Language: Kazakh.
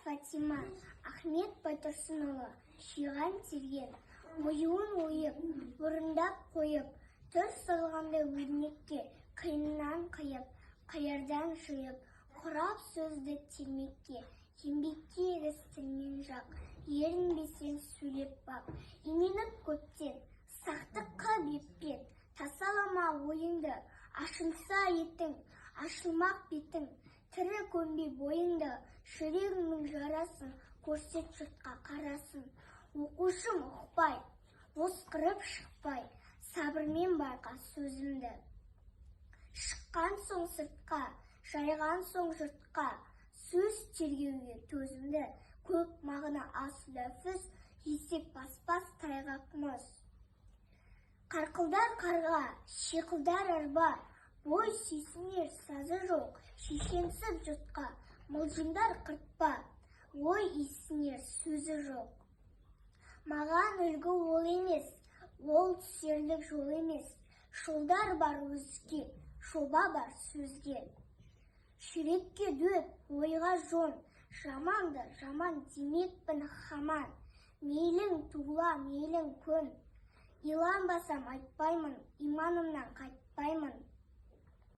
Фатима, Ахмет Байтұрсынұлы, жиған терген, оюын ойып, орындап қойып, түр салғандай өрнекке, қиыннан қиып, қиырдан жиып, құрап сөзді термекке, еңбекке егіз тілмен жақ, ерінбесең сөйлеп бақ, именіп көптен, сақтық қып еппен, тасалама ойыңды, ашынса етің, ашылмақ бетің, тірі көнбей бойыңды, жүрегіңнің жарасын, көрсет жұртқа қарасын. Оқушым ұқпай, осқырып шықпай, сабырмен байқа сөзімді. Шыққан соң сыртқа, жайған соң жұртқа, сөз тергеуге төзімді, көп мағына аз ләфіз, есек баспас тайғақ мұз. Қарқылдар қарға, шиқылдар арба, бой сүйсінер сазы жоқ, шешенсіп жұртқа, мылжыңдар қыртпа, ой исінер сөзі жоқ. Маған үлгі ол емес, ол түсерлік жол емес, жолдар бар өзге, жоба бар сөзге. Жүрекке дөп, ойға жон, жаманды жаман демекпін хаман. Мейлің тула, мейлің көн, иланбасам айтпаймын, иманымнан қайтпаймын.